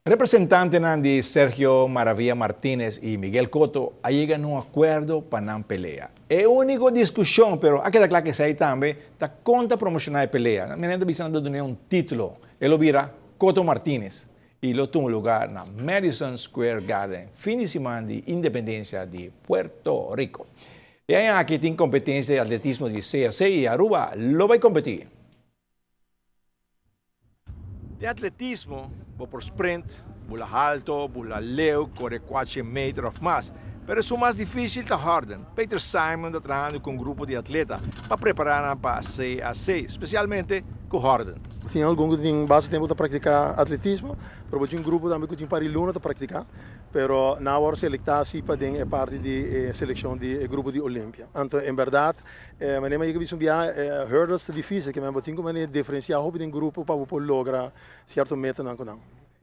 Representantenan di Sergio Maravilla Martinez y Miguel Cotto a yega na un acuerdo pa nan pelea. E unico discusion, pero a keda cla cu esey tambe, ta con ta promociona e pelea. Mi ta bisa nan ta dun'e un titulo. E lo bira Cotto Martinez y lo tuma lugar na Madison Square Garden fin di siman di Independencia di Puerto Rico. E aña aki tin competencia di atletismo di CAC y Aruba lo bay competi. Den atletismo bo por sprint, bula halto, bula leu, kore kuatshen meter òf mas. Pero esun mas difísil ta hòrden. Peter Simon ta trahando ku un grupo di atleta pa prepará nan pa CAC, spesialmente ku hòrden. Tin algun ku tin basta tempu ta praktiká atletismo, pero bo tin un grupo tambe ku tin par di luna ta praktiká. Pero nan a wòrdu selektá si pa den e parti di e selekshon di e grupo di Olimpia. Anto en bèrdat E manera mi a yega bisa un biaha, e hurdles ta dificil, ke men bo tin ku manera diferencia hopi den grupo pa bo por logra cierto metanan ku nan.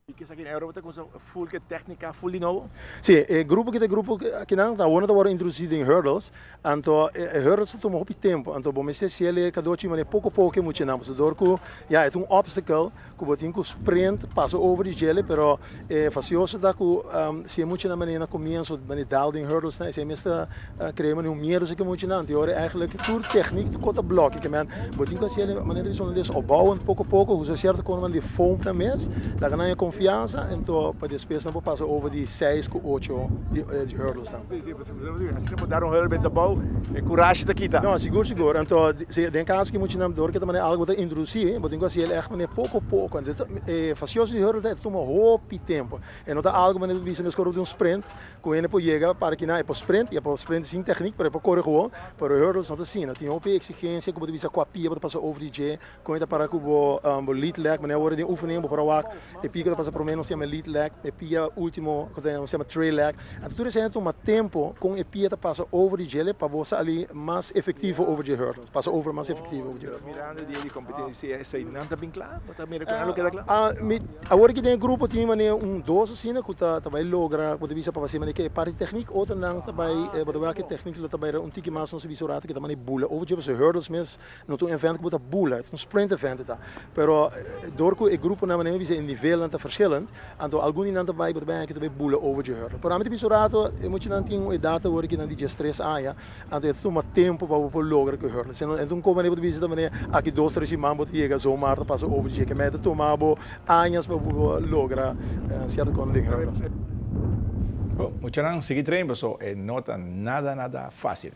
I kisa aki na Europa ta kumsa full ke tecnica full di nobo? Si, e grupo ki ta e grupo akinan ta awor nan ta wòrdu introduci den hurdles, anto e hurdles ta tuma hopi tempo, anto bo mester hasiel e kadochi manera poko poko ke muchanan, pasobra dor ku ya e ta un obstacle ku bo tin ku sprint pasa over di djele, pero e fasioso ta ku si e muchanan manera na komienso manera dal den hurdles nan esei mes ta krea manera un miedo si ke muchanan anto ora eigenlijk tur techniek tur kos ta blòki ke men bo tin ku hasi e manera di bisonde des opbouwend poko poko usa sierto kos manera di foam nan mes laga nan e konfiansa anto pa despues nan por pasa over di seis ku ocho di hurdles nan. Si si asina bo dar un hurdle benta bou e kurashi ta kita. No sigur sigur anto si den kaso ki muchanan dor ke ta manera algu bo ta introdusi bo tin ku hasi el ègt manera poko poko anto e fasioso di hurdle ta e ta tuma hopi tempo e no ta algu manera bo bisa meskor bo tin un sprint ku hende por yega para kinan e por sprint y e por sprint sin techniek pero e por kore gewoon pero hurdles no ta asina tin hopi exigencia ku bo ta bisa kua pia bo ta pasa over di dje kon e ta para ku bo bo lead leg manera awor den oefening bo por a wak e pia ku ta pasa prome nos yama lead leg e pia ultimo ku ta nos yama trail leg anto tur esei ta tuma tempo kon e pia ta pasa over di djele pa bo sali mas efectivo over dje hurdles pasa over mas efectivo over dje hurdles. Mirando dia di competencia esei nan ta bin kla? Bo ta mira ku nan lo keda kla? Mi awor aki den e grupo tin manera un dos asina ku ta ta bai logra bo ta bisa pa hasi manera ke e parti techniek otronan ta bai bo ta wak e techniek lo ta bai un tiki mas nos a bisa un rato ke ta manera bula over dje pasobra hurdles mes No ta un event ku bo ta bula, e ta un sprint event e ta. Pero dor ku e gruponan manera mi bisa e nivelnan ta verschillend, anto algun di nan ta bai, bo ta bai aki ta bai bula over dje hurdle. Pero ami ta bisa un rato e muchanan tin un edat awor aki nan di diestres aña, anto e ta tuma tempo pa bo por logra ku e hurdle. Si no e ta un koba manera bo ta bisa ta manera aki dos tres siman bo ta yega zomaar ta pasa over dje, kemey ta tuma bo añas pa bo por logra sierto kos den hurdles. Muchanan sigui train paso e no ta nada nada facil.